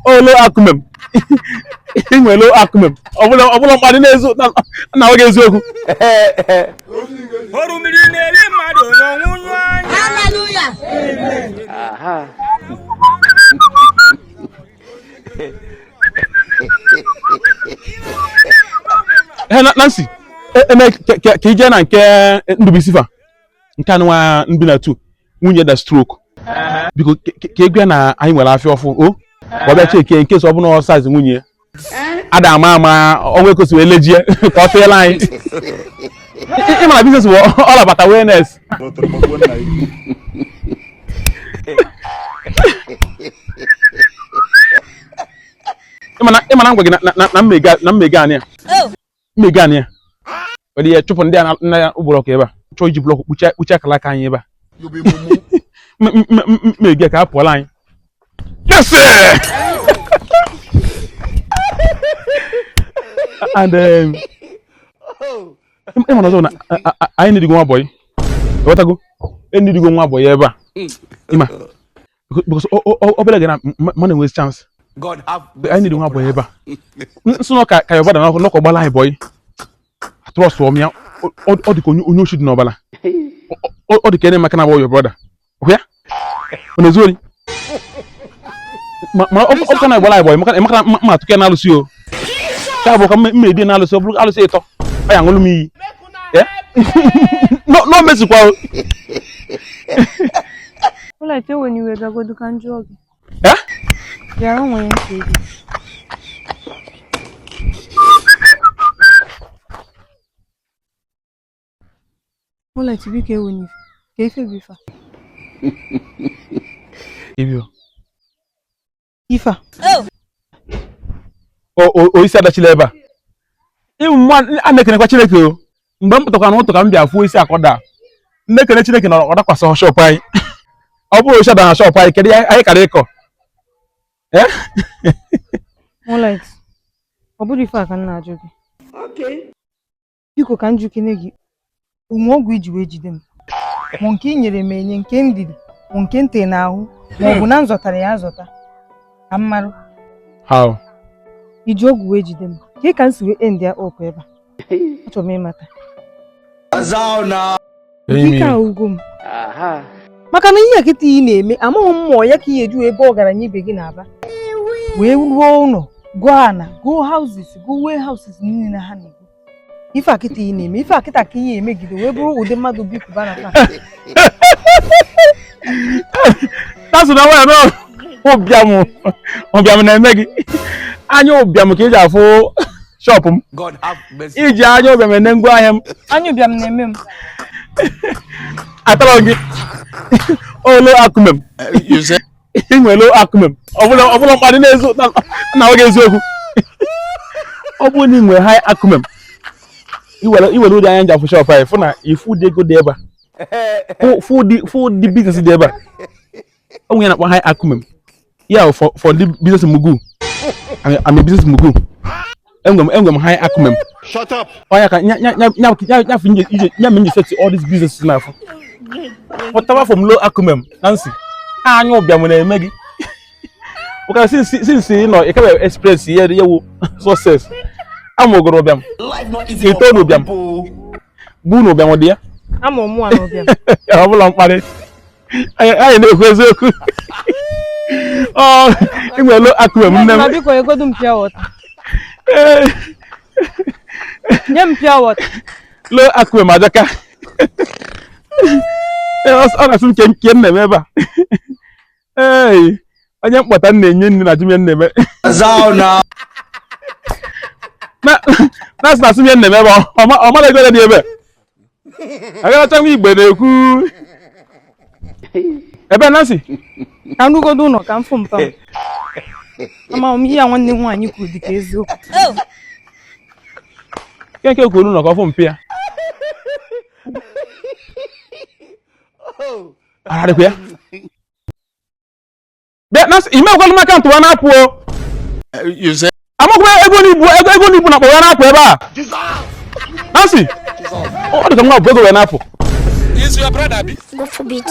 Olo acumen. Ị nwere low acumen. Ọ bụla mkparị na-ezu na oge eziokwu. Orumiri na-eri mmadụ n'ọnwụnyụ anya. Hallelujah. Ee, Nancy, eme ka ije na nke Ndubuisi fa nke anụnwa mbi na 2 nwunye da stroke. Biko, ka egwu ya na anyị nwere afịa ọfụ o ka ọ bịa cheke nke sọ ọ bụla size nwunye ya ada ama ama ọnwa ekosi wee lejie ka ọ tụnyela anyị. Ị mara business bụ all about awareness. Ịma na ngwa gị na mmega anyị a mmega anyị a were ihe chụpụ ndị a nna ya block ebe a chọọ iji block kpuchie akara aka anyị ebe a mmega ka a pụọla anyị. Yes sir! And ịma na ọzọ na anyị nidigo nwa boy, ghọtago, enidigo nwa boy ebe a ịma because obere gị na mmadụ enwezi chance. God have Anyị nidigo nwa boy ebe a nsị nọ ka ya ọbada nọkọ gbala anyị boy trust m ya. Ọ dị ka onye oshi dị n'ọbala. Ọ dị ka ene maka na abụ your brother hụ ya ọ na-ezu ori ma ọ ka na-agbala anyị boy maka na ma atụkọ ya na-alụsị o ka bụ ka m edi na-alụsị ọ bụrụ alụsị ịtọ ọ ya aṅụlụ m iyi. No no mezikwa o. Ụlọ ewe n'iwe, bịagodu ka m jụọ gị. Eh? Bịara nwere ntị gị. Ụlọ biko, ewe n'ife ka ife bụ ife a. Ibio. Ife a. O isi adachila ebe a ịmụ mma a na-ekenekwa Chineke o mgbe m pụtakwa n'ụtụ ka m bịa fụọ isi akọda na-ekene Chineke na ọ dakwasị shop anyị. Ọ bụrụ isi ada na shop anyị, kedu ihe anyị kara ịkọ? Eh? Moonlight, ọ bụrụ ife a ka m na-ajụ gị. Biko, ka m jụkene gị, ụmụ ọgwụ iji wee jide m, ma nke ị nyere m enye, nke m riri, ma nke m tee n'ahụ, ma ọ bụ na m zọtara ya azọta, ka m marụ. How? Iji ọgwụ wee jide m ka ka m si wee end ya up ebe a, achọrọ m ịmata. Ike ahụgo m maka na ihe a kịta ị na-eme, amaghị m mmụọ ya ka ị eju ebe ọgaranya ibe gị na-aba wee ruo ụlọ, gụọ ana, gụọ houses, gụọ warehouses niile ha na-ego. Ife a kịta ị na-eme, ife a kịta ka ihe emegide wee bụrụ ụdị mmadụ bi Cubana taa. Tasụ na nwanyị nọ ụbịam ụbịam na-eme gị anya ụbịam ka iji afụ shop m. God have mercy. Iji anya ụbịam ene ngwa ahịa m. Anya ụbịam na-eme m. Atọrọ gị olo acumen. You say? Ị nwere low acumen. Ọbụla mkparị na-ezu na oge eziokwu. Ọ bụrụ na ị nwere high acumen, iwere ụdị anya nji afụ shop anyị fụ na ifu ụdị ego dị ebe a, fụ ụdị business dị ebe a. Ọ nwere ya na-akpọ high acumen ya bụ for ndị business mogul. I'm a business mogul. Enwere m high acumen. Shut up. Ọ ya ka nya nya nya nya nya nya nya ije nya me nje set all these businesses na-afụ pụtawa from low acumen. Nancy, anya ụbịam na-eme gị maka since ị nọ ị ka experience ihe ihe wụ success amụgoro ụbịam. Life not easy Ito for n'ụbịam. people. Bụ na ụbịam dị ya. Ama mụ a n'ụbịam. Ọ bụla mkparị anyị na-ekwu eziokwu. Ọ ị nwere low acumen, nne m. Ma biko, egodu m pure water. Ee, nye m pure water. Low acumen ajọka. Ee, ọ na-asị m nke m na-eme ebe a. Ee, onye mkpọta m na-enye nri na ajụ m ihe m na-eme. Zauna. Na na-asị m ihe m na-eme ebe a, ọ mara ego ole dị ebe agaracha nwa igbe na-ekwu ebe Nancy. Ka m rugodo ụlọ ka m fụ mpa m. Ama m ihe a nwanne m nwaanyị kwuru dị ka eziokwu. Nke kwuru ụlọ ka ọ fụ mpi ya ara dịkwa ya. Bịa Nancy, ime ekwela m account wa na-apụ o. You say? Amakwa ego n'ibu ego n'ibu na-akpọ ya na-apụ ebe a. Nancy, ọ dị ka nwa bụ ego wee na-apụ. Is your brother? God forbid.